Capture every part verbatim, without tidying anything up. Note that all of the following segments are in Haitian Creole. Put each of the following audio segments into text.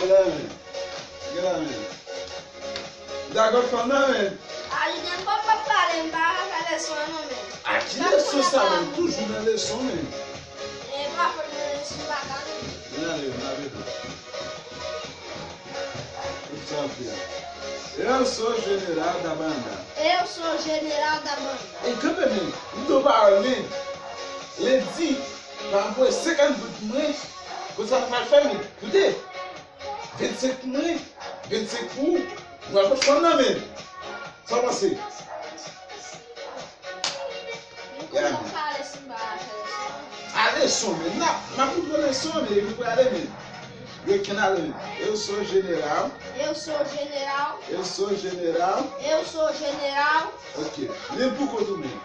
Gade la, men. Gade la, men. Dakò, fanm nan, men. A, li gen kòb m ap pale, m pa ka fè leson an non, men. A, ki leson sa, men? Toujou nan leson, men. E pa fòt mwen, leson pa ka. Vin ale, vin ale. Tout sa ap fè. Eu sou jeneral da banda. Eu sou jeneral da banda. E kanpe, men, m di w pawòl, men. Lendi, pa voye senkant goud mwen, pou sa m pral fè, men. Koute. Vennsenk pou mwen, vennsenk pou ou. Mwen pa fanm nan, men. Sa w panse? Ya, men. A leson, men. N ap, n ap montre leson, men. Epi pou ale, men. Yo ken ale, men. Eu sou jeneral. Eu sou jeneral. Eu sou jeneral. Eu sou jeneral. Ok. Men pou kont ou, men.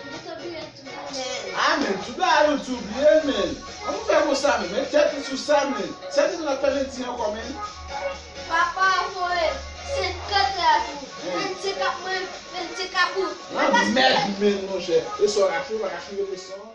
Mwen te bliye tout bagay. A, men, tout bagay ou tou bliye, men. An nou fè konsa, men. Met tèt ou sou sa, men. Sa ki nou ap fè lendi ankò, men? Papa voye senkant la pou vennsenk ap mwen, vennsenk ap ou. Nan mèd, men, monchè. E sa w rache, w pa rache leson.